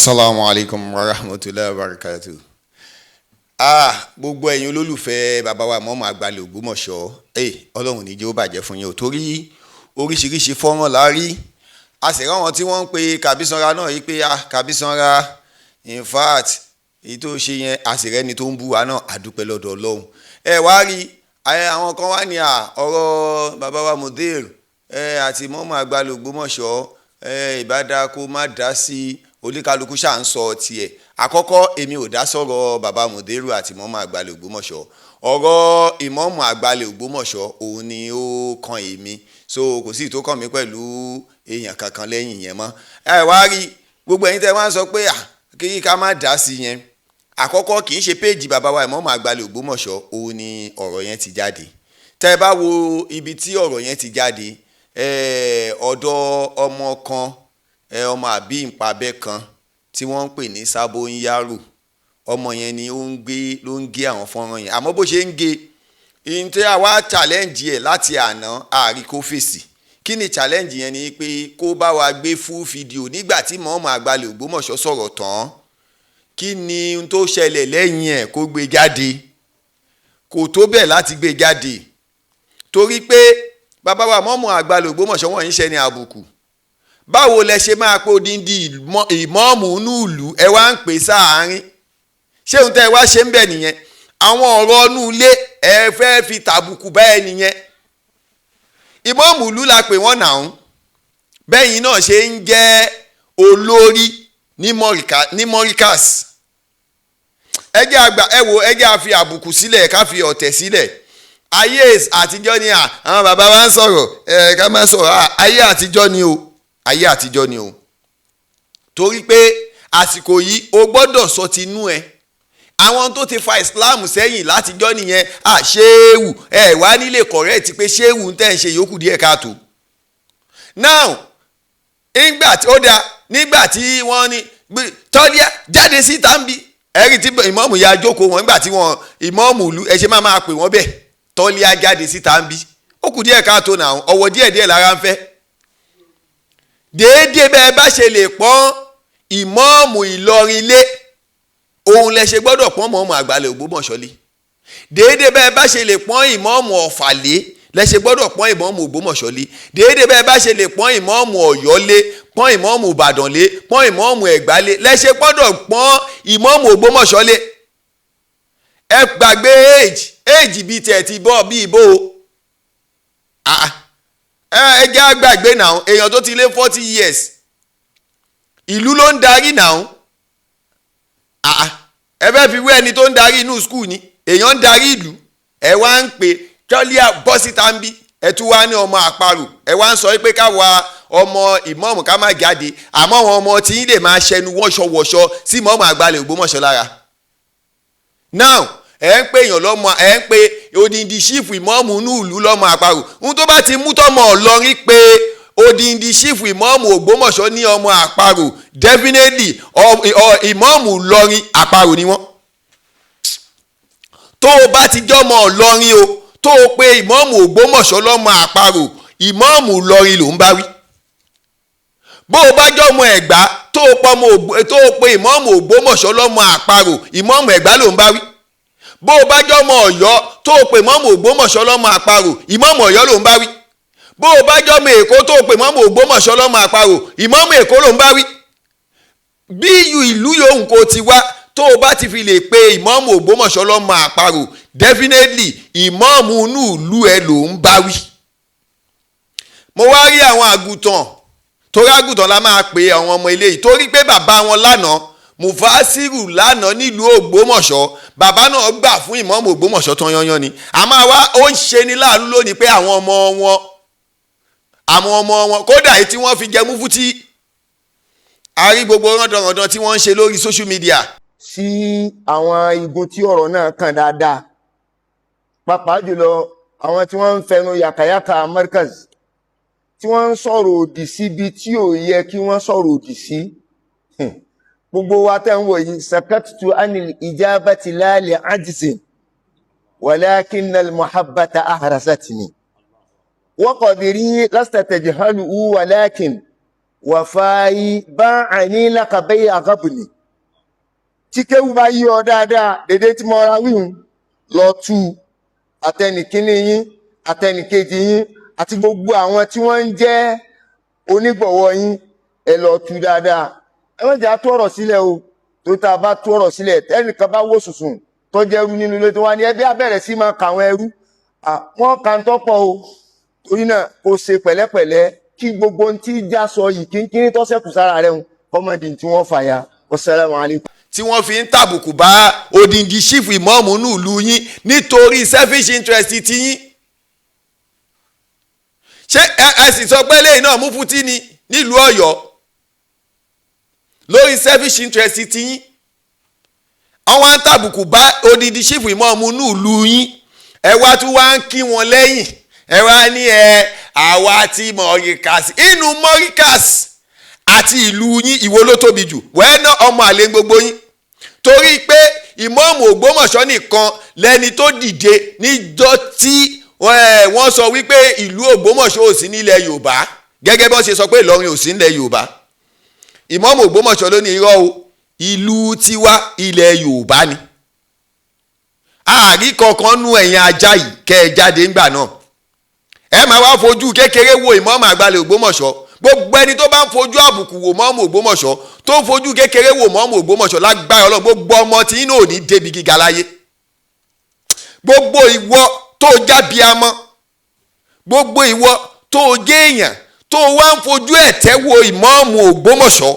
Asalaamu alaykum wa rahmatulahi wa barakatu. Gbogbo ẹ̀yin olólùfẹ́ bàbá wa Ìmáàmù Àgbàlẹ̀ Ògbómọ̀ṣọ́, Ọlọ́run ní jẹ́ ó bàjẹ́ fún yín o, torí oríṣiríṣi fọ́nrán la rí. A sì ráwọn tí wọ́n ń pe Kàbísanra náà yìí pé Kàbísanra, in fact, èyí tó ṣe yẹn, a sì rẹ́ni tó ń bú wa náà. Àdúpẹ́ lọ́dọ̀ Ọlọ́run. Ẹ wá rí àwọn kan wá ní ọ̀rọ̀ bàbá wa Mudir àti Ìmáàmù Àgbàlẹ̀ Ògbómọ̀ṣọ́, ìbádá kó má dá sí i. Oníkálukú ṣáà ń sọ tiẹ̀. Àkọ́kọ́, èmi ò dá sọ̀rọ̀ bàbá Mudiru àti Ìmáàmù Àgbàlẹ̀ Ògbómọ̀ṣọ́. Ọ̀rọ̀ Ìmáàmù Àgbàlẹ̀ Ògbómọ̀ṣọ́ òun ni ó kan èmi, so kò sí tó kàn mí pẹ̀lú èèyàn kankan lẹ́yìn yẹn mọ́. Ẹ wá rí gbogbo ẹ̀yin tẹ́ wá ń sọ pé kí ká má dá sí yẹn, àkọ́kọ́, kì í ṣe péèjì bàbá wa Ìmáàmù Àgbàlẹ̀ Ògbómọ̀ṣọ́ òun ni ọ̀rọ̀ yẹn ti jáde. Tẹ́ ẹ bá wo ibi tí ọ̀rọ̀ yẹn ti jáde, ọ̀dọ̀ ọmọ kan, ọmọ àbí ìpàbẹ kan tí wọ́n ń pè ní Sábóńyárò, ọmọ yẹn ni ó ń gbé ló ń gé àwọn fọ́nrán yẹn. Àmọ́ bó ṣe ń gé ìyẹn tí a wá challenge ẹ̀ láti àná, àárí kó fèsì. Kí ni challenge yẹn? Ni pé kó bá wa gbé full video nígbà tí Ìmáàmù Àgbàlẹ̀ Ògbómọ̀ṣọ́ sọ̀rọ̀ tán, kí ni n tó ṣẹlẹ̀ lẹ́yìn ẹ̀, kó gbé jáde. Kò tó bẹ́ẹ̀ láti gbé jáde, torí pé bàbá wa Ìmáàmù Àgbàlẹ̀ Ògbómọ̀ṣọ́ wọ́n ń ṣe ní àbùkù. Báwo lẹ ṣe máa pé odindi ìmọ̀ọ́mù inú ìlú, ẹ wá ń pè sáàárín? Ṣé ohun tẹ́ ẹ wá ṣe ń bẹ̀ nìyẹn? Àwọn ọ̀rọ̀ inú ilé, ẹ fẹ́ fi tàbùkù bá ẹ nìyẹn. Ìmọ̀ọ́mù ìlú la pè wọ́n nàún. Bẹ́yìn náà ṣe ń jẹ́ olórí ní Morikas. Ẹ jẹ́ àgbà, ẹ wo, ẹ jẹ́ àfi àbùkù sílẹ̀, ká fi ọ̀tẹ̀ sílẹ̀. Ayé àtijọ́ ni àwọn bàbá wa ń sọ̀rọ̀ ẹ ká má sọ̀rọ̀. Ayé àtijọ́ ni o, ayé àtijọ́ ni o, torí pé àsìkò yìí, o gbọ́dọ̀ sọ tinú ẹ. Àwọn tó ti fa Islam sẹ́yìn látijọ́ nìyẹn. À ṣéwù ẹ wá nílé correct pé ṣéwù ń tẹ̀ ń ṣe yòókù díẹ̀ káàtó. Now, nígbà tí ó dáa, nígbà tí wọ́n ní tọ́líà jáde síta ń bí, ẹ̀rí tí ìmọ̀ọ́mù ya jókòó wọn, nígbà tí wọ́n ìmọ̀ọ́mù ìlú, ẹ ṣe máa máa pè wọ́n bẹ́ẹ̀, tọ́líà jáde síta ń bí, ó kù díẹ̀ káàtó náà. Ọ̀wọ̀ díẹ̀ díẹ̀ lára ń fẹ́. Déédéé bẹ́ẹ̀ bá ṣe lè pọ́n ìmọ̀ọ́mù Ìlọrin lé, òun lẹ ṣe gbọ́dọ̀ pọ́n mọ̀ọ́mù Àgbàlẹ̀ Ògbómọ̀ṣọ́ lé. Déédéé bẹ́ẹ̀ bá ṣe lè pọ́n ìmọ̀ọ́mù Ọ̀fà lé, lẹ ṣe gbọ́dọ̀ pọ́n ìmọ̀ọ́mù Ògbómọ̀ṣọ́ lé. Déédéé bẹ́ẹ̀ bá ṣe lè pọ́n ìmọ̀ọ́mù Ọ̀yọ́ lé, pọ́n ìmọ̀ọ́mù Ìbàdàn lé, pọ́n ìmọ̀ọ́mù Ẹ̀gbá lé, lẹ ṣe gbọ́dọ̀ pọ́n ìmọ̀ọ́mù Ògbómọ̀ṣọ́ lé. Ẹ gbàgbé age, age bíi tiẹ̀ ti bọ́ bíi bó o. Ẹ jẹ́ àgbàgbé náà. Èèyàn tó ti lé 40 years, ìlú ló ń darí náà. Ẹ fẹ́ fi wé ẹni tó ń darí inú school ni? Èèyàn ń darí ìlú, ẹ wá ń pè tọ́líà bọ́ síta ń bí, ẹ tún wá ní ọmọ àparò. Ẹ wá ń sọ pé káwa ọmọ ìmọ̀ọ́mù ká má jáde, àmọ́ àwọn ọmọ tí ń lè máa ṣẹnu wọ́ṣọwọ́ṣọ sí Ìmáàmù Àgbàlẹ̀ Ògbómọ̀ṣọ́ lára. Now, ẹ ń pè èèyàn lọ́mọ, ẹ ń pe odindi chief ìmọ̀ọ́mù inú ìlú lọ́mọ àparò. Ohun tó bá ti mú tọmọ Ìlọrin pé odindi chief ìmọ̀ọ́mù Ògbómọ̀ṣọ́ ní ọmọ àparò, definitely ìmọ̀ọ́mù Ìlọrin, àparò ni wọ́n. Tó o bá ti jọ́mọ Ìlọrin o, tó o pe ìmọ̀ọ́mù Ògbómọ̀ṣọ́ lọ́mọ àparò, ìmọ̀ọ́mù Ìlọrin ló ń bá wí. Bó o bá jọ́mọ Ẹ̀gbá, tó o pe ìmọ̀ọ́mù Ògbómọ̀ṣọ́ lọ́mọ àparò, ìmọ̀ọ́mù Ẹ̀gbá ló ń bá wí. Bó o bá jọ́mọ Ọ̀yọ́, tó o pe ìmọ̀ọ́mù Ògbómọ̀ṣọ́ lọ́mọ àparò, ìmọ̀ọ́mù Ọ̀yọ́ ló ń bá wí. Bó o bá jọ́mọ Èkó, tó o pe ìmọ̀ọ́mù Ògbómọ̀ṣọ́ lọ́mọ àparò, ìmọ̀ọ́mù Èkó ló ń bá wí. Bí ìlú yòówù kó ti wá, tó o bá ti fi lè pe ìmọ̀ọ́mù Ògbómọ̀ṣọ́ lọ́mọ àparò, definitely ìmọ̀ọ́mù inú ìlú ẹ ló ń bá wí. Mo wá rí àwọn àgùntàn, torí àgùntàn la máa pe àwọn ọmọ ilé yìí, torí pé bàbá wọn lánàá, Mufasiru lánàá nílùú Ògbómọ̀ṣọ́, bàbá náà gbà fún ìmọ̀ọ́mù Ògbómọ̀ṣọ́ tán yányán ni. Àmọ́ àwa ó ń ṣe ní láàánú lónìí pé àwọn ọmọ wọn, kódà èyí tí wọ́n fi jẹ múfútí, a rí gbogbo rándanràndan tí wọ́n ń ṣe lórí social media. Sí àwọn igun tí ọ̀rọ̀ náà kàn dáadáa, pàápàá jùlọ àwọn tí wọ́n ń fẹnu yàkàyàkà Markaz, tí wọ́n ń sọ̀rọ̀ òdì síbi tí ò yẹ kí wọ́n sọ̀rọ̀ òdì sí. Gbogbo wa tẹ́ ń wò yìí, sakattu anil ijabati la li ajzin walakinna al muhabbata ahrasatni wa qadri lasta tajhaluhu walakin Wàfáyí bá àní lákàbẹ́yẹ àgábùnì. Tí kéwú bá yí ọ dáadáa, dédé tí mo ra wíhun lọ tú àtẹnìkíní yín, àtẹnìkejì yín, àti gbogbo àwọn tí wọ́n ń jẹ́ onígbọ̀wọ́ yín, ẹ lọ tú dáadáa. Ẹ má jẹ́ á tú ọ̀rọ̀ sílẹ̀ o, tó tá a bá tú ọ̀rọ̀ sílẹ̀, tẹ́nìkan bá wò sùsùn tó jẹ́ ẹrú nínú ilé tó wá ní ẹbí á bẹ̀rẹ̀ sí máa kà àwọn ẹrú, wọ́n kà ń tọ́pọ̀ o. Torí náà kó ṣe pẹ̀lẹ́pẹ̀lẹ́ kí gbogbo ohun tí já sọ yìí kínkínní tó ṣẹ́kù sára rẹ̀ ń kọ́mọdé tí wọ́n fà ya. Wassalamu alaikum. Tí wọ́n fi ń tàbùkù bá odindi chief ìmọ̀ọ́mù nílùú yín nítorí selfish interest ti yín. Ṣé ẹ sì sọ pé lẹ́yìn náà mufti ni nílùú Ọ̀yọ́ lórí selfish interest ti yín? Àwọn á ń tàbùkù bá odindi chief ìmọ̀ọ́mù nílùú yín, ẹ wá tún wá ń kí wọn lẹ́yìn. Ẹ wá ní ẹ àwa ti Mọ̀ríkàsì, inú Mọ̀ríkàsì àti ìlú yín, ìwo ló tóbi jù? Wẹ́ẹ́ ná ọmọ àlè gbogbo yín, torí pé ìmọ̀ọ́mù Ògbómọ̀ṣọ́ nìkan lẹni tó dìde níjọ́ tí wọ́n sọ wípé ìlú Ògbómọ̀ṣọ́ ò sí nílẹ̀ Yorùbá, gẹ́gẹ́ bí wọ́n ṣe sọ pé Ìlọrin ò sí nílẹ̀ Yorùbá. Ìmọ̀ọ́mù Ògbómọ̀ṣọ́ ló ní irọ́ o, ìlú tiwa ilẹ̀ Yorùbá ni. Àárí kankan nú ẹ̀yìn ajá yìí kẹ́ ẹ jáde ńgbà náà. Ẹ máa wá fojú kékeré wo ìmọ̀ọ́mù àgbàlẹ̀ Ògbómọ̀ṣọ́. Gbogbo ẹni tó bá ń fojú àbùkù wò mọ́ọ̀mù Ògbómọ̀ṣọ́, tó ń fojú kékeré wò mọ́ọ̀mù Ògbómọ̀ṣọ́, lágbára Ọlọ́run, gbogbo ọmọ tí inú ò ní débi gíga láyé. Gbogbo ìwọ tó jábí amọ́, gbogbo ìwọ tó jẹ́ èèyàn tó wá ń fojú ẹ̀tẹ́ wo ìmọ̀ọ́mù Ògbómọ̀ṣọ́,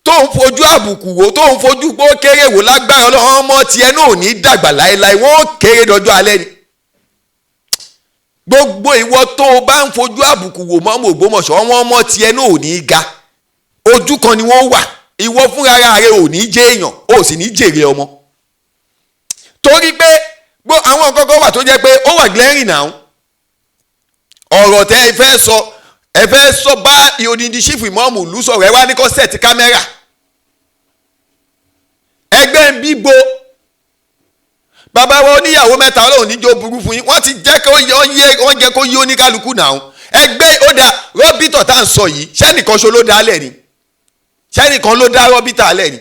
tó ń fojú àbùkù wò, tó ń fojú pé ó kéré wò, lágbára Ọlọ́run, ọmọ tiẹ̀ náà ò ní dàgbà láéláé, wọ́n kéré dọjọ́ alẹ́ ni. Gbogbo ìwọ tó o bá ń fojú àbùkù wò mọ́mọ́ Ògbómọ̀ṣọ́, wọn ọmọ tiẹ̀ náà ò ní ga, ojú kan ni wọ́n wà. Ìwọ fúnra rẹ ò ní jẹ́ èèyàn, ò sì ní jèrè ọmọ, torí pé àwọn nǹkan kan wà tó jẹ́ pé ó wà glaring now. Ọ̀rọ̀ tẹ́ ẹ fẹ́ sọ, ẹ fẹ́ sọ bá odindi chief ìmọ̀ọ́mù ìlú sọ̀rọ̀, ẹ wá ní kó set camera. Ẹgbẹ́ ń bíbo bàbá wa oníyàwó mẹ́ta, Ọlọ́run níjó burú fún yín. Wọ́n ti jẹ́ kó yé, wọ́n jẹ́ kó yé oníkálukú náà. Ẹgbẹ́ ó da rọ́bìtọ̀ tá à ń sọ yìí, sẹ́nìkan ṣo ló dá lẹ̀ ni? Sẹ́nìkan ló dá rọ́bìtà lẹ̀ ni?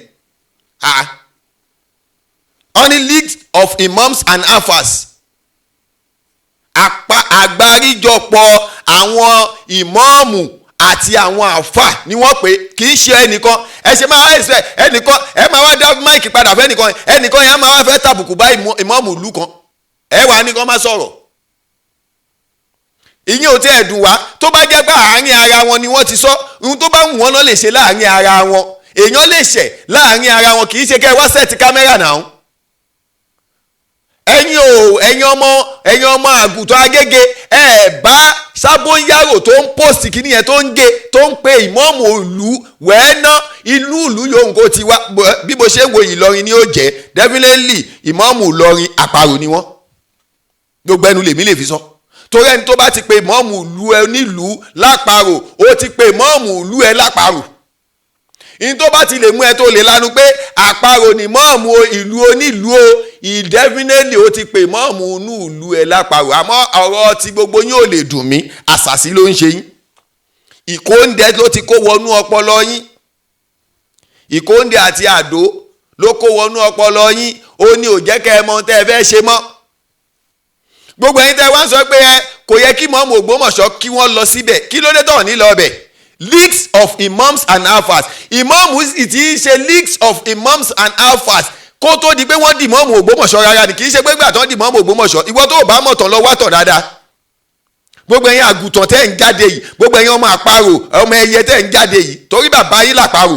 Wọ́n ní League of Imams and Alfas, àgbáríjọpọ̀ àwọn ìmọ̀ọ́mù àti àwọn àfà ni wọ́n pè. Kì í ṣe ẹnìkan. Ẹ ṣe máa ẹ ẹnìkan, ẹ máa wá dá mic padà fẹ́ ẹnìkan, ẹnìkan yẹn á máa wá fẹ́ tàbùkù bá ìmọ̀ọ́mù ìlú kan, ẹ wà ní kán má sọ̀rọ̀. Ìyẹn ò tí ẹ̀ dùn wá. Tó bá jẹ́ pé àárín ara wọn ni wọ́n ti sọ, ohun tó bá wù wọ́n náà lè ṣe láàárín ara wọn. Èèyàn lè ṣẹ̀ láàárín ara wọn, kì í ṣe kẹ́ ẹ wá set camera náà. Ẹ̀yin o, ẹ̀yin ọmọ àgùntàn Agége, ẹ bá Sábóyárò tó ń post kìíní yẹn, tó ń gé, tó ń pe ìmọ̀ọ́mù ìlú wẹ́ẹ́ná, ìlú ìlú yòówù kó ti wá. Bí mo ṣe ń wo, Ìlọrin ni ó jẹ́ definitely. Ìmọ̀ọ́mù Ìlọrin, àparò ni wọ́n. Gbogbo ẹnu lèmi lè fi sọ, torí ẹni tó bá ti pe ìmọ̀ọ́mù ìlú ẹ nílùú láparò, ó ti pe ìmọ̀ọ́mù ìlú ẹ láparò. Ìyẹn tó bá ti lè mú ẹ tó lè lanu pé àparò ní mọ́ọ̀mù ìlú onílùú o, ìdefinitely ó ti pè mọ́ọ̀mù inú ìlú ẹ láparò. Àmọ́ ọ̀rọ̀ tí gbogbo yín ò lè dùn mí. Àṣàsí ló ń ṣe yín, ìkóńdẹ ló ti kó wọnú ọpọlọ yín, ìkóńdẹ àti àdó ló kó wọnú ọpọlọ yín. Ó ní ò jẹ́ kẹ́ ẹ mọ ohun tẹ́ ẹ fẹ́ ṣe mọ́. Gbogbo ẹ̀yin tẹ́ wá ń sọ pé ẹ kò yẹ kí mọ́ọ̀mù Ògbómọ̀ṣọ́ kí wọ́n lọ síbẹ̀, kí ló dé tọ̀ ní lọ bẹ̀? Leagues of Imams and Alfas, ìmọ̀ọ́mù sì ti ń ṣe Leagues of Imams and Alfas kó tó di pé wọ́n di mọ́ọ̀mù Ògbómọ̀ṣọ́ rárá ni. Kì í ṣe pé gbà tán di mọ́ọ̀mù Ògbómọ̀ṣọ́. Ìwọ tó o bá mọ̀ tán, lọ wá tàn dáadáa. Gbogbo ẹ̀yin àgùntàn tẹ́ ń jáde yìí, gbogbo ẹ̀yin ọmọ àparò, ọmọ ẹyẹ tẹ́ ń jáde yìí, torí bàbá yín làparò,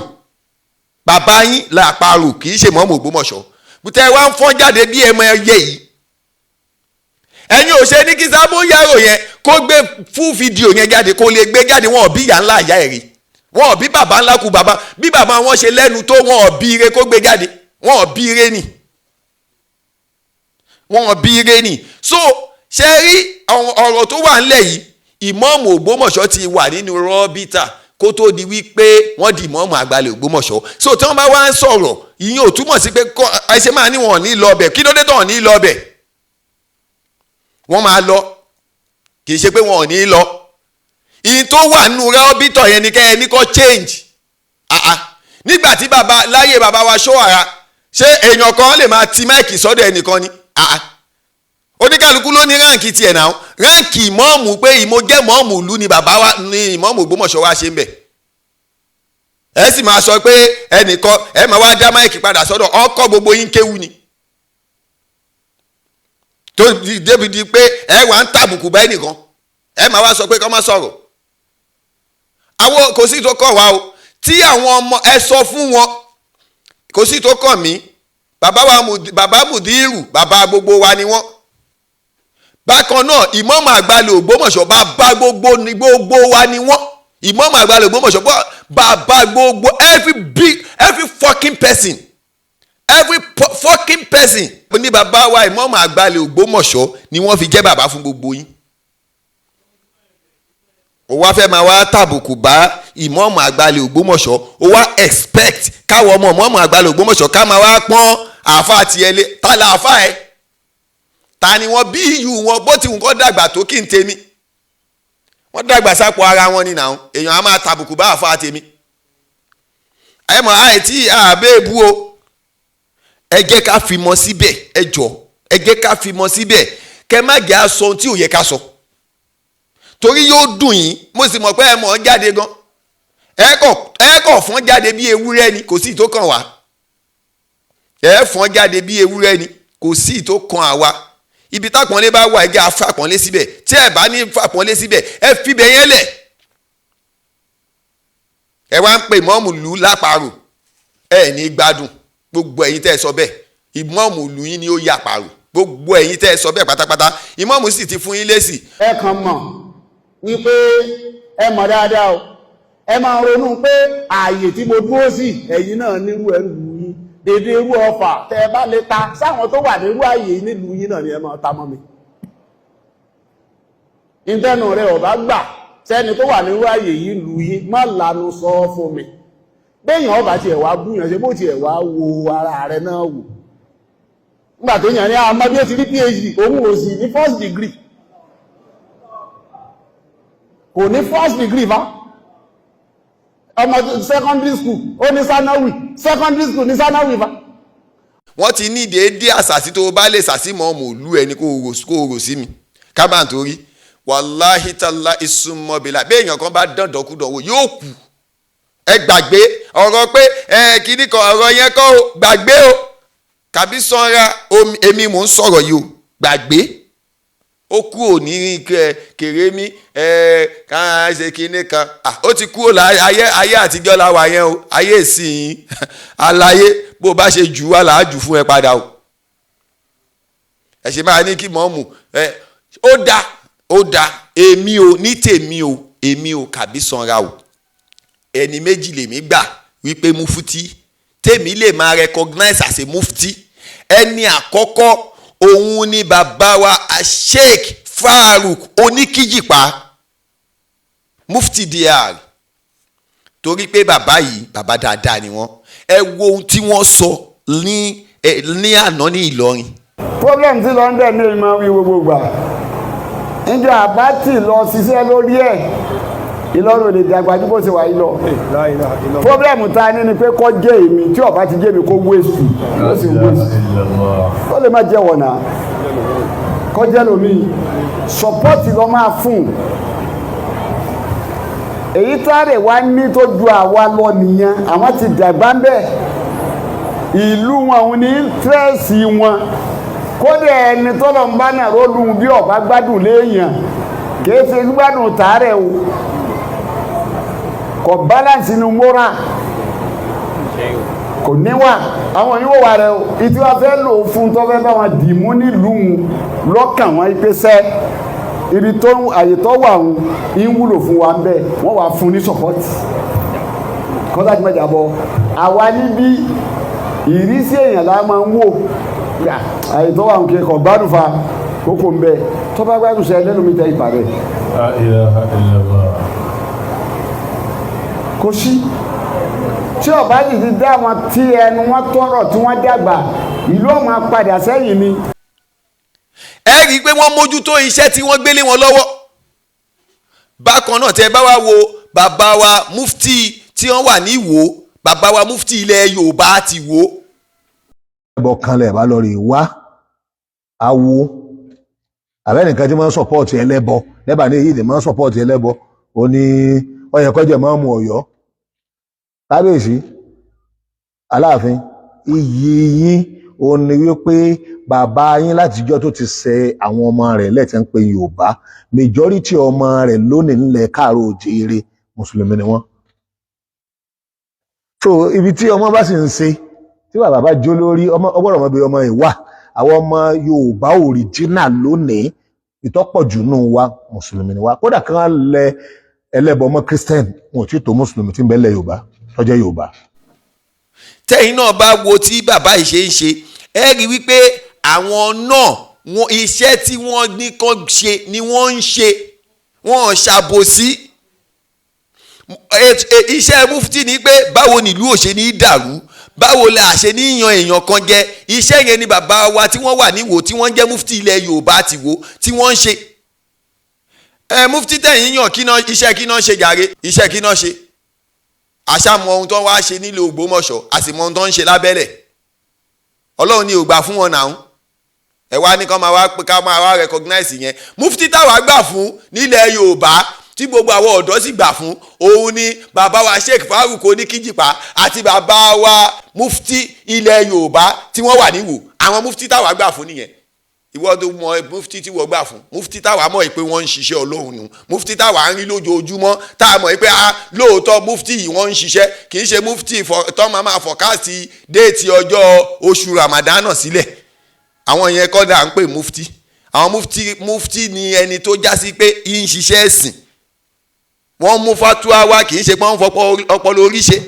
bàbá yín làparò, kì í ṣe mọ́ọ̀mù Ògbómọ̀ṣọ́ tẹ́ wá ń fọ́n jáde bí ẹmọ ẹyẹ yìí. Ẹ̀yin ò ṣe ní kí Sábóyárò yẹn kó gbé fún fídíò yẹn jáde, kó lè gbé jáde. Wọn ò bí ìyá ńlá ìyá ẹ̀ rí, wọn ò bí bàbá ńlá kú bàbá. Bí bàbá wọn ṣe lẹ́nu tó, wọn ò bí ire kó gbé jáde. Wọn ò bí ire ni, wọn ò bí ire ni. So ṣe rí ọ̀rọ̀ tó wà ńlẹ̀ yìí, ìmọ̀ọ́mù Ògbómọ̀ṣọ́ ti wà nínú rọ́bìtà kó tó di wípé wọ́n di ìmọ̀ọ́mù àgbàlẹ̀ Ògbómọ̀ṣọ́. So tí wọ́n bá wá ń sọ̀rọ̀, ìyẹn ò túmọ̀ sí pé ẹ ṣe máa ní wọn ò ní lọ ọbẹ̀. Kí ló dé tán ní lọ ọbẹ̀? Wọ́n máa lọ, kì í ṣe pé wọn ò ní lọ. Ìyìn tó wà nínú rẹ́ọ́bítọ̀ yẹn ni kẹ́ ẹ ní kọ́ change. Ah ah, nígbà tí bàbá láyé bàbá wa Ṣóara, ṣé èèyàn kan lè máa ti mic sọ́dọ̀ ẹnìkan ni? Ah ah, oníkàlùkù ló ní rank tiẹ̀ náà. Rank ìmọ̀ọ́mù pé ìmọ̀ jẹ́ mọ̀ọ́mù ìlú ni bàbá wa ní ìmọ̀ọ́mù Ògbómọ̀ṣọ́ wa ṣe ń bẹ̀. Ẹ sì máa sọ pé ẹnìkan ẹ máa wá dá mic padà sọ́dọ̀ ọkọ̀ gbogbo yín kéwu ni, tó débi di pé ẹ wà ń tàbùkù bá ẹnìkan, ẹ máa wá sọ pé kọ́ máa sọ̀rọ̀. Àwọn kò sí tó kọ̀ wá o. Tí àwọn ọmọ ẹ sọ fún wọn, kò sí tó kọ̀ mí. Bàbá wa, bàbá Mùdírù, bàbá gbogbo wa ni wọ́n. Bákan náà, ìmọ̀ọ́mù àgbàlẹ̀ Ògbómọ̀ṣọ́, bàbá gbogbo ni gbogbo wa ni wọ́n. Ìmọ̀ọ́mù àgbàlẹ̀ Ògbómọ̀ṣọ́, bàbá gbogbo every big, every fucking person, every fucking person ní bàbá wa ìmọ̀ọ́mù àgbàlẹ̀ Ògbómọ̀ṣọ́ ni wọ́n fi jẹ́ bàbá fún gbogbo yín. Ó wá fẹ́ máa wá tàbùkù bá ìmọ̀ọ́mù àgbàlẹ̀ Ògbómọ̀ṣọ́, ó wá expect káwọn ọmọ ìmọ̀ọ́mù àgbàlẹ̀ Ògbómọ̀ṣọ́ ká máa wá pọ́n àáfàá tiẹ̀ lé. Ta la àáfàá ẹ̀? Ta ni wọ́n bí iyù wọn? Bó ti wù kó dàgbà tó, kí n tèmi, wọ́n dàgbà sápò ara wọn ni nàá. Èèyàn á máa tàbùkù bá àáfàá tèmi. Ẹ mọ̀ àìtí àbẹ́ẹ̀bù o. Ẹ jẹ́ ká fi mọ́ síbẹ̀. Ẹ jọ, ẹ jẹ́ ká fi mọ́ síbẹ̀. Kẹ má jẹ́ aṣọ ohun tí ò yẹ ká sọ, torí yóò dùn yín. Mo sì mọ̀ pé ẹ mọ̀ ọ́n jáde gan. Ẹ kọ̀ fọ́n jáde bí ewúrẹ́ ni, kò sí ìtó kàn wá. Ẹ fọ́n jáde bí ewúrẹ́ ni, kò sí ìtó kan àwa. Ibi tápọ̀nlé bá wà, ẹ jẹ́ afápọ̀nlé síbẹ̀. Tí ẹ bá ní fàpọ̀nlé síbẹ̀, ẹ fibẹ̀ yẹn lẹ̀. Ẹ wá ń pè ìmọ̀ọ́mù lù lápárò, ẹ ní gbádùn. Gbogbo ẹ̀yin tẹ́ ẹ sọ bẹ́ẹ̀, ìmọ̀ọ́mù lù yín ni ó yà pàrò. Gbogbo ẹ̀yin tẹ́ ẹ sọ bẹ́ẹ̀ pátápátá, ìmọ̀ọ́mù sì ti fún yín lésì. Ẹ kàn mọ̀ wípé ẹ mọ̀ dáadáa o. Ẹ máa ronú pé ààyè tí mo dúró sí, ẹ̀yin náà nírú ẹ̀ ń lù yín dédé irú ọfà tẹ́ ẹ bá lè ta sáwọn tó wà nírú ààyè nílùú yín náà ni ẹ máa ta mọ́ mi. Ìtẹ́nu rẹ̀ ọ̀bá gbà sẹ́ni tó wà nírú ààyè yìí lù yín, má lanu sọ fún mi. Béèyàn ọba tiẹ̀ wá búyàn, ṣe bó tiẹ̀ wá wo ara rẹ̀ náà wò nígbà tó yàn ní àmọ́ bí ó ti rí PhD, òun ò sì ní first degree, kò ní first degree fa. Ọmọ secondary school, ó ní sanawi, secondary school ní sanawi fa. Wọ́n ti ní déédéé àṣàsí tó o bá lè ṣàṣìmọ̀ ọmọ òlú ẹni kó o rò sí mi kábà, nítorí wàláhí tàlá ìsúnmọ́bìlà bí èèyàn kan bá dàndọ̀kúdọ̀wò yóò kú. Ẹ gbàgbé ọ̀rọ̀ pé ẹ kíní kan, ọ̀rọ̀ yẹn kọ́ o, gbàgbé o. Kàbí sanra, èmi mò ń sọ̀rọ̀ yìí o, gbàgbé. Ó kúrò ní kèrémí ẹ ká ṣe kíní kan. Ó ti kúrò. Ayé ayé àtijọ́ la wà yẹn o. Ayé ìsìn aláyé, bó o bá ṣe jù wá là á jù fún ẹ padà o. Ẹ ṣe máa ní kí mọ́ọ̀mù ẹ. Ó da, ó da. Èmi o, ní tèmi o, èmi o Kàbí sanra o, ẹni méjì lèmi gbà wípé mufti tèmi lè máa recognize as a mufti. Ẹni àkọ́kọ́, òun ni bàbá wa Sheikh Farouk Oníkíjìpá, mufti dr, torí pé bàbá yìí, bàbá dáadáa ni wọ́n. Ẹ wo ohun tí wọ́n sọ ní àná ní Ìlọrin. Problem tí London ní ìmọ̀ wí gbogbo gbà, níjọ́ àbá tì lọ ṣiṣẹ́ lórí ẹ̀, Ìlọrin ò lè dàgbà ju bó ṣe wà yìí lọ. Problem ta ní ni pé kọ́ jẹ́ èmi, tí ó bá ti jẹ́ mi, kó waste, ó sì waste, ó lè má jẹ́ wọ̀nà, kọ́ jẹ́ lómi support lọ máa fún. Èyí tààrẹ̀ wá ní tó ju àwa lọ nìyẹn. Àwọn ti dàgbà ń bẹ̀, ìlú wọn, òun ní interest wọn. Kódà ẹni tọ́lọ̀ ń bá náà rólùn bí ọ̀bá gbádùn léèyàn, kìí ṣe gbádùn tààrẹ̀ o, kò balance inú moral, kò níwà. Àwọn yóò wà rẹ o. Ìtí wàá fẹ́ lò ó fún tọ́fẹ́ bá wọn dìímú nílùú lọ́kàn wọn ìpèsè ibi tó àyè tó wà ń ń wúlò fún wa ń bẹ, wọ́n wà fún ní support kọ́sá tí mẹ́jà bọ́. Àwa níbí, ìrísí èèyàn la máa ń wò. Yà, àyè tó wà ń kí kọ̀ gbádùn fa kókó ń bẹ, tó bá gbádùn sẹ lẹ́nu mi tẹ ìpà bẹ́ẹ̀. La ilaha illallah. Kò sí tí ọba yìí ti dá wọn tí ẹnu wọn tọrọ tí wọn dàgbà, ìlú ọmọ padà sẹ́yìn ni. Ẹ rí i pé wọ́n mójútó iṣẹ́ tí wọ́n gbélé wọn lọ́wọ́. Bákan náà, tẹ́ bá wá wo bàbá wa mufti tí wọ́n wà ní Ìwó, bàbá wa mufti ilẹ̀ Yorùbá ti Ìwó. Ẹbọ kan lẹ̀ bá lọ rè wá awo àbẹ́nìkan tí máa ń support ẹlẹ́bọ lẹ́bàá ní èyí tí máa ń support ẹlẹ́bọ, ó ní ó yẹ kó jẹ́ ìmáàmù Ọ̀yọ́. Kábíyèsí Aláàfin, iyì yín ó ní wípé bàbá yín látijọ́ tó ti ṣe àwọn ọmọ rẹ̀ lẹ́tẹ̀ ń pe Yorùbá, majority ọmọ rẹ̀ lónìí ńlẹ̀ káàró òjìire, mùsùlùmí ni wọ́n. So ibi tí ọmọ bá sì ń ṣe, tí bàbá bá jó lórí ọmọ, ọgbọ́dọ̀ mọ bí ọmọ yìí wà. Àwọn ọmọ Yorùbá original lónìí, ìtọ́pọ̀jù nù wa, mùsùlùmí ni wa. Kódà kí wọ́n lẹ ẹlẹ́bọ ọmọ Christian, wọn ò tí tó mùsùlùmí tí ń bẹ lẹ̀ Yorùbá tó jẹ́ Yorùbá. Tẹ́yìn náà bá wo tí bàbá yìí ṣe ń ṣe, ẹ rí wípé àwọn náà wọn, iṣẹ́ tí wọ́n ní kán ṣe ni wọ́n ń ṣe. Wọ́n ṣàbòsí. Iṣẹ́ mufti ni pé báwo nílùú ò ṣe ní dàrú, báwo la ṣe ní yan èèyàn kan jẹ. Iṣẹ́ yẹn ni bàbá wa tí wọ́n wà níwò, tí wọ́n jẹ́ mufti ilẹ̀ Yorùbá ti Wò, tí wọ́n ń ṣe. Ẹ mufti tẹ̀yìn yàn, kí náà iṣẹ́, kí náà ṣe jàre, iṣẹ́ kí náà ṣe? Àṣà mọ ohun tó ń wá ṣe nílé Ògbómọ̀ṣọ́, a sì mọ ohun tó ń ṣe lábẹ́lẹ̀. Ọlọ́run ni ò gbà fún wọn náà. Ẹ wá ní ká máa wá recognize yẹn. Mufti táwa gbà fún nílẹ̀ Yorùbá, tí gbogbo àwọn ọ̀dọ́ sì gbà fún, òun ni bàbá wa Sheikh Farouk Oníkíjìpá àti bàbá wa mufti ilẹ̀ Yorùbá tí wọ́n wà níwò. Àwọn mufti táwa gbà fún nìyẹn. Ìwọ tó mọ mufti tí wọ́n gbà fún, mufti táwa mọ̀ pé wọ́n ń ṣiṣẹ́ Ọlọ́run nù, mufti táwa ń rí lójoojúmọ́, tá a mọ̀ pé ah, lóòótọ́ mufti yìí, wọ́n ń ṣiṣẹ́. Kì í ṣe mufti tó máa forecast date ọjọ́ oṣù Ramadan sílẹ̀. Àwọn yẹn kọ́ dà ń pè mufti. Àwọn mufti, mufti ni ẹni tó já sí pé ń ṣiṣẹ́ ẹ̀sìn. Wọ́n mú fatuwa wá, kì í ṣe pé wọ́n fọpọ́ ọpọlọ orí ṣe.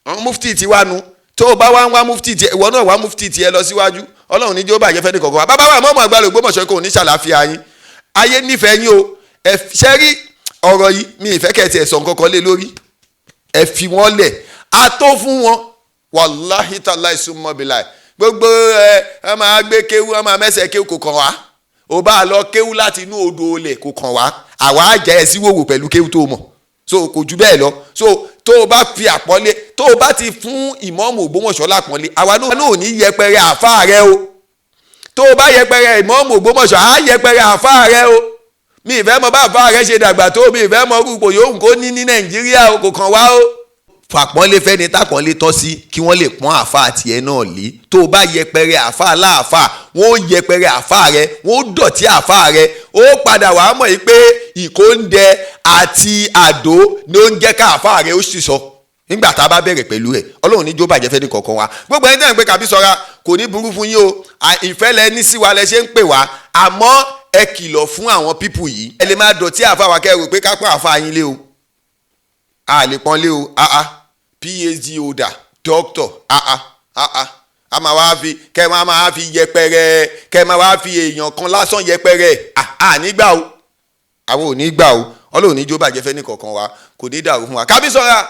Àwọn mufti ti wá nu. Tó o bá wá ń wá mufti tiẹ̀, ìwọ náà wá mufti tiẹ̀ lọ síwájú. Ọlọ́run ní jẹ́ ó bàjẹ́ fẹ́ni kọ̀ọ̀kan wa. Bàbá wa mọ́mọ́ àgbàlẹ̀ Ògbómọ̀ṣọ́ kò ní ṣàlàáfíà yín. Ayé nífẹ̀ẹ́ yín o. Ẹ ṣe rí ọ̀rọ̀ yìí, mi ìfẹ́ kẹ́ ẹ tiẹ̀ sọ nǹkan kan lé lórí. Ẹ fi wọ́n lẹ̀, a tó fún wọn. Wàláhì tàláì súnmọ́ bíláì, gbogbo ẹ ẹ máa gbé kéwú, ẹ máa mẹ́sẹ̀ kéwú, kò kàn wá. Ò bá lọ kéwú láti inú odò olè, kò kàn wá. Àwa á jẹ́ ẹ sí wòwò pẹ̀lú kéwú tó mọ̀. So kò jù bẹ́ẹ̀ lọ. So tó o bá fi àpọ́nlé, tó o bá ti fún ìmọ̀ọ́mù Ògbómọ̀ṣọ́ lápọ́nlé, àwa náà ò ní yẹpẹrẹ àáfàá rẹ o. Tó o bá yẹpẹrẹ ìmọ̀ọ́mù Ògbómọ̀ṣọ́, á yẹpẹrẹ àáfàá rẹ o. Mi ìfẹ́ mọ bá àáfàá rẹ ṣe dàgbà tó, mi ìfẹ́ mọ rúpò yòówù kó ní ní Nàìjíríà o, kò kàn wá o. Fàpọ́nlé fẹ́ni tápọ́nlé tọ́ sí, kí wọ́n lè pọ́n àáfàá tiẹ̀ náà lé. Tó o bá yẹpẹrẹ àáfàá láàfáà, wọ́n ó yẹpẹrẹ àáfàá rẹ, wọ́n ó dọ̀tí àáfàá rẹ. Ó padà wàá mọ̀ yìí pé ìkóńdẹ àti àdó ni ó ń jẹ́ ká àáfàá rẹ ó sì sọ nígbà tá a bá bẹ̀rẹ̀ pẹ̀lú ẹ̀. Ọlọ́run ní jó bàjẹ́ fẹ́ni kọ̀ọ̀kan wa. Gbogbo ẹni tẹ́ ń pé Kàbí Sọra, kò ní burú fún yín o. Ìfẹ́ lẹ ní sí wa lẹ ṣe ń pè wá, àmọ́ ẹ kìlọ̀ fún àwọn people yìí. Ẹ lè máa dọ̀tí àáfàá wa, kẹ́ ẹ rò pé ká pọ́n àáfàá yín lé o. A lè pọ́n lé o. Ah, PhD holder, doctor, ah ah ah ah, a máa wá fi kẹ́ máa máa fi yẹpẹrẹ, kẹ́ máa wá fi èèyàn kan lásán yẹpẹrẹ. Ah ah, nígbà o, àwọn ò ní gbà o. Ọlọ́run ní jó bàjẹ́ fẹ́ ní kọ̀ọ̀kan wa, kò ní dàrú fún wa. Kábísọ̀ra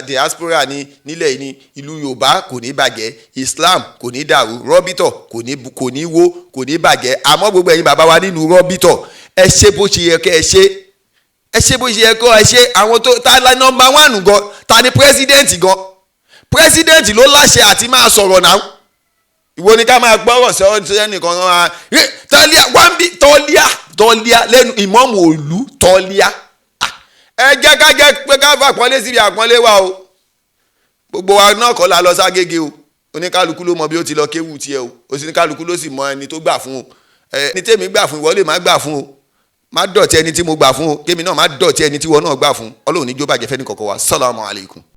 diaspora ní nílẹ̀ yìí, ní ìlú Yorùbá, kò ní bàjẹ́. Islam kò ní dàrú. Rọ́bìtọ̀ kò ní wó, kò ní bàjẹ́. Àmọ́ gbogbo ẹ̀yin bàbá wa nínú rọ́bìtọ̀, ẹ ṣe bó ṣe yẹ kẹ́ ẹ ṣe, ẹ ṣe bó ṣe yẹ kó ẹ ṣe. Àwọn tó ta la number one gan, ta ni president gan? President ló láṣẹ àti máa sọ̀rọ̀ náà. Ìwọ ni ká máa gbọ́rọ̀ sẹ́nìkan máa tọ́líà wọ́n bí tọ́líà tọ́líà lẹ́nu ìmọ̀ọ́mù òlu tọ́líà. Ẹ jẹ́ ká jẹ́ pé ká fà pọ́nlé síbi àpọ́nlé wa o. Gbogbo wa náà kọ́ la lọ ságége o. Oníkálukú ló mọ bí ó ti lọ kéwù tiẹ̀ o. Oníkálukú ló sì mọ ẹni tó gbà fún o. Ẹni tèmi gbà fún, ìwọ lè má gbà fún o. Má dọ̀tí ẹni tí mo gbà fún o, kémi náà má dọ̀tí ẹni tí ìwọ náà gbà fún. Ọlọ́run ní jó bàjẹ́ fẹ́ni kọ̀ọ̀kan wa. Sálámù alaykum.